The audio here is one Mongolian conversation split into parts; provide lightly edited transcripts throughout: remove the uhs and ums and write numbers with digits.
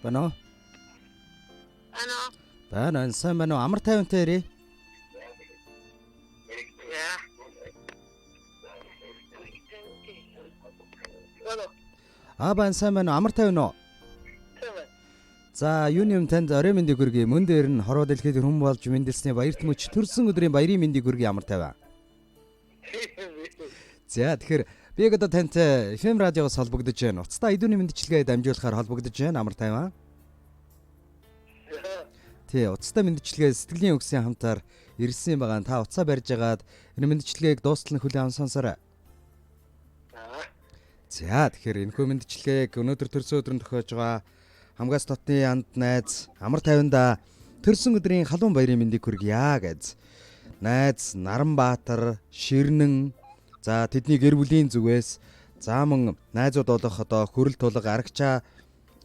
Байна уу? Байна уу? Байна, сайн байна уу? Амар тайвантай ирээ. Яа. Байна уу? Аа байна, сайн байна уу? Амар тайван уу? Тийм байна. За, юуны юм танд орой мэндийг хүргэе. Мөн дээр нь хороо дэлхийд хүн болж мэндэлсний баярт мөч төрсөн өдрийн баярын мэндийг хүргэе, амар тайван. За, тэгэхээр би яг одоо тантай FM радиогоос холбогдож байна. Уцтай эдүүний мэндчилгээ дамжуулахаар холбогдож байна, амар тайван. Тий, уцтай мэндчилгээ сэтгэлийн үгсийн хамтаар ирсэн байгаа. Та уцаа барьж агаад энэ мэндчилгээг дуустал нь хүлээн аван сонсоорой. Аа. За, тэгэхээр энэхүү мэндчилгээг өнөөдөр төрсөн өдрөнд тохиож байгаа хамгаас дотны анд найз амар тайванда төрсөн өдрийн халуун баярын мэндийг хүргье гэж. Найз Наранбаатар, Ширнэн, за тэдний гэр бүлийн зүгээс за мөн найзууд болох одоо хөрөл тулга арагчаа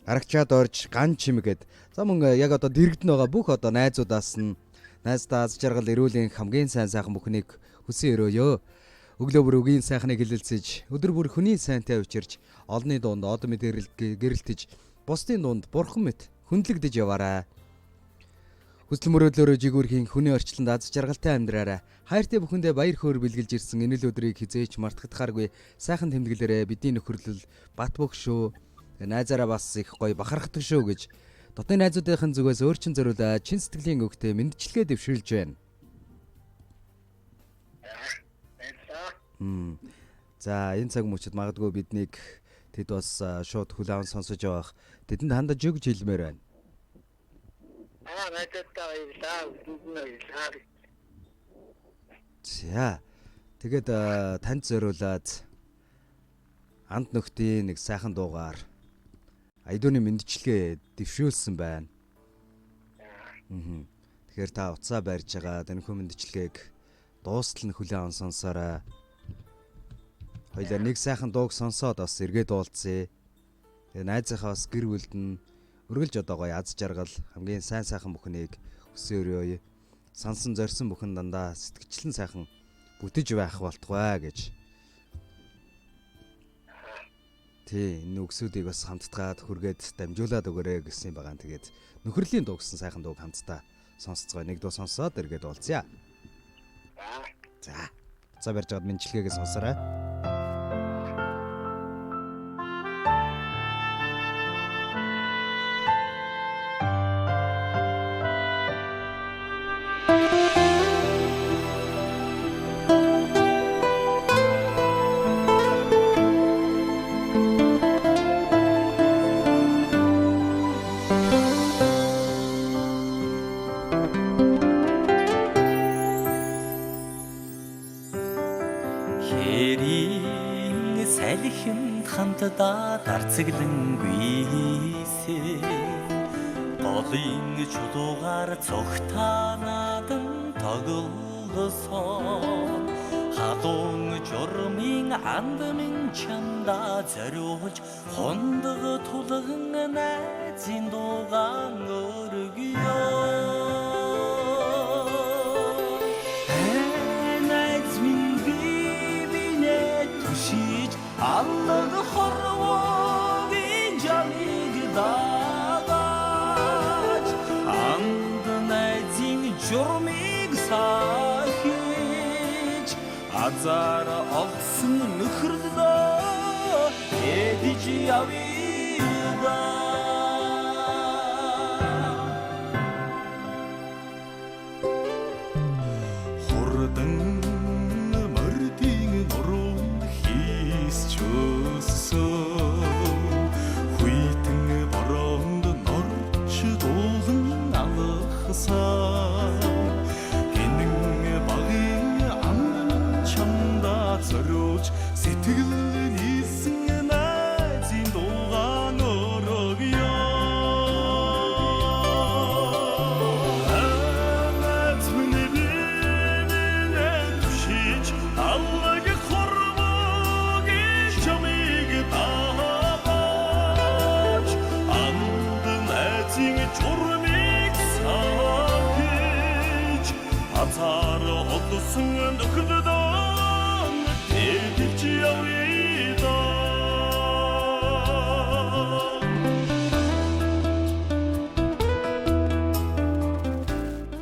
арагчаад орж ган чимгээд за мөн яг одоо дэрэгдэн байгаа бүх одоо найзуудаас нь найздаа аз жаргал эрүүлийн хамгийн сайн сайхан бүхнийг хүсэн өрөөё. Өглөө бүр үгийн сайхныг хэлэлцэж, өдөр бүр хүний сайнтай учирч, олонний дунд од мэд гэрэлтэж, бусдын дунд бурхан мэт хүндлэгдэж яваарай. Хүсэл мөрөөдлөөрөө жигүүрхийн хүний орчлонд аз жаргалтай амьдраарай. Хайртай бүхэндээ баяр хөөр бэлгэлж ирсэн энэ л өдрийг хизээч мартагдахааргүй сайхан тэмдэглээрэй. Бидний нөхөрлөл бат бөх шүү. Найзаараа бас их гоё бахархдаг шүү гэж дотны найзуудын зүгээс өөрчин зориулаа чин сэтгэлийн өгтөө мэндчилгээ дэвшүүлж байна. Баярлалаа. За, энэ цаг мөчид магадгүй биднийг тэд бас шууд хүлээн сонсож явах. Тэдэнд хандаж юу гэж хэлмээр байна? Аа, найзуудаа баярлалаа. Үгэнд нь баярлалаа. За. Тэгээд танд зориулаад анд нөхдийн нэг сайхан дуугаар Айдууны мэндчилгээ дэвшүүлсэн байна. Тэгэхээр та уцаа барьж байгаа энэхүү мэндчилгээг дуустал нь хүлээн аван сонсоорой. Хоёлаа нэг сайхан дууг сонсоод бас эргээд уулзъя. Тэгээ найзынхаа бас гэр бүлд нь үргэлж одоо гоё аз жаргал хамгийн сайн сайхан бүхнийг хүсэн өрөөе. Сансан зорьсон бүхэн дандаа сэтгэгчлэн сайхан бүтэж байх болтугай гэж. Тий, энэ үгсүүдийг бас хамтдгаад хүргээд дамжуулаад өгөөрэй гэсэн юм байгаа. Тэгээд нөхөрлийн дуу гэсэн сайхан дууг хамтдаа сонсцгоё. Нэг дуу сонсоод эргээд уулзъя. За. За. За барьж аваад мэндчилгээгээ сонсоорой. Хэрийн салхинд хамтдаа дарцаглангүй голын чулуугаар цогтаа надан тоглосон халуун журмын анд минь чамдаа зориулж хундаг тулган найзын дуугаан өргөё. Найз минь би бинэ түшиж аллаг хорвогийн жамыг дагаж анд найзын журмыг сахиж азар олсон нөхөрлөө эдэж явъя да. Хурдан мордын нуруун хийс чөссөн хүйтэн бороонд норч дуулан алхсан гинэн багын ам чамдаа зориулж сэтгэл нийсэн найзын дуугаан өргөё.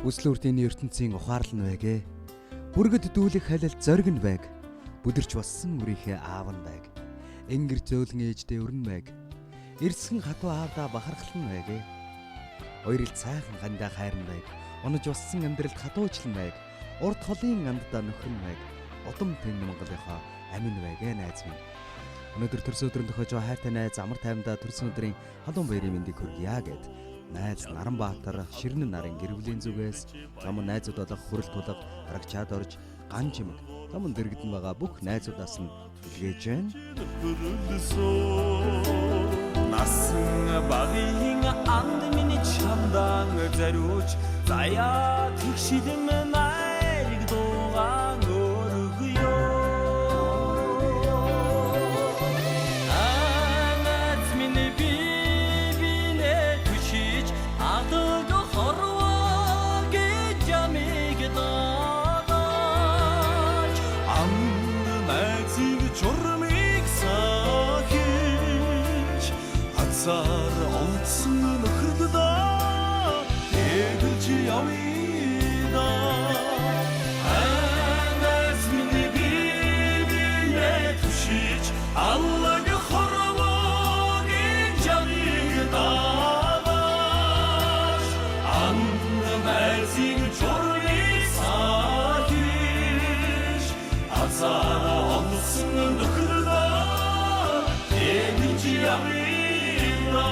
Үсэл үрдийн ертөнцийн ухаарлал нь байг. Бүргэд дүүлэх халил зориг нь байг. Бүдэрч болсон үрийнхээ аав нь байг. Энгэр зөөлөн ээждээ өрн байг. Эрсгэн хатуу аавдаа бахархал нь байг. Уярл цайхан гандаа хайр нь байг. Унаж болсон амьдралд хатуучлан байг. Урд холын анддаа нөхөр нь байг. Удам тэн Монголынхоо амин байг найз минь. Өнөөдөр төрсөн өдрөн тохиож байгаа хайртай найз амар тайвандаа төрсөн өдрийн халуун баярын мэндийг хүргье гэд найз Наранбаатар Ширнэн нарын гэр бүлийн зүгээс зам найзууд болох хүрэл тулга гарагчаад орж ган чимэг зам дэргэдэн байгаа бүх найзуудаас нь илгээж байна. Насан багийн анд минь чамдан зориулж заяа тэгшилэм найраг дуугаан өргөё. Аназ минь би бинэ түшиж адаг хорвоо гэж ямиг даагач Анд найзыг журмыг сахиж азар олдсон нөхрөлдөө эдэлж явъя да. Анаас минь би бинэ түшиж аллаг хорвоогийн жамыг даагааш анд найзыг журмыг сахиж азар олдсон нөхрөлдөө эдэлж явъя да.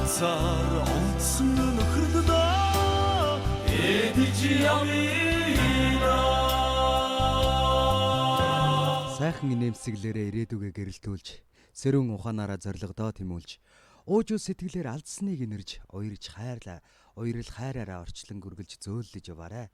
Азар олдсон нөхрөлдөө эдэлж явъя да. Сайхан инээмсэглээрээ ирээдүгэ гэрэлтүүлж, сэрүүн ухаанаараа зоригдоо тэмүүлж, уужуу сэтгэлээр алдсныг инэрж, уярж хайрлаа, уярл хайраараа орчлон гүргэлж зөөллөж яваарай.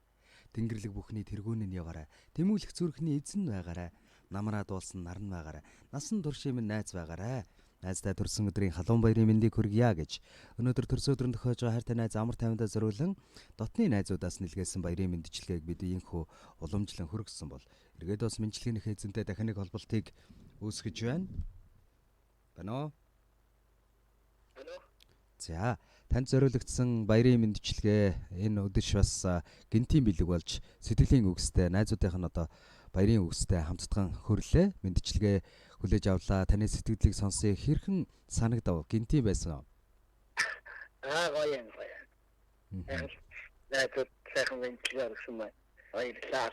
Тэнгэрлэг бүхний тэргүүн нь яваарай. Тэмүүлэх зүрхний эзэн байгаарай. Намраа дуулсан нар нь байгаарай. Насан туршийн минь найз байгаарай. Найздаа төрсөн өдрийн халуун баярын мэндийг хүргье гэж өнөөдөр төрсөн өдрөн тохиож байгаа хайртай найз амар тайвандаа зориулан дотны найзуудаас нэлгээсэн баярын мэндчилгээг бид ийхүү уламжлан хүргэсэн бол эргээд бас мэндчилгээнийхээ эзэнтэй дахин нэг холболтыг үүсгэж байна. Байна уу? За, танд зориулагдсан баярын мэндчилгээ энэ өдөш бас гэнтийн бэлэг болж сэтгэлийн үгстэй найзуудынх нь одоо баярын үгстэй хамтдхан хөрлөө. Мэндчилгээ хүлээж авлаа. Таны сэтгэлдлийг сонсъё. Хэрхэн санагдав? Гэнтийн байсан. Аа гоё юм гоё. Найзууд сайхан мэндчилгээ өргөсөн байна. Баярлалаа.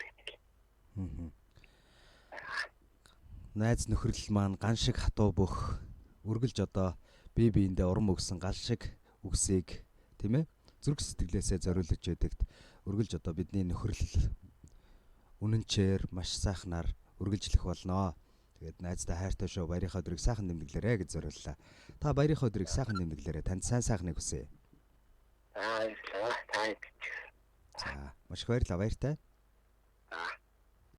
Найз нөхөрлөл маань ган шиг хатуу бөх үргэлж одоо бие биендээ урам өгсөн гал шиг үгсийг тийм ээ зүрх сэтгэлээсээ зориулж байдагт үргэлж одоо бидний нөхөрлөл үнэнчээр маш сайхнаар үргэлжлэх болно. Тэгээд найздаа хайртай шүү. Баярынхаа өдрийг сайхан тэмдэглээрэй гэж зориуллаа. Та баярынхаа өдрийг сайхан тэмдэглээрэй. Танд сайн сайхныг хүсье. Аа баярлалаа. Та За, маш их баярлалаа. Баяртай. Аа.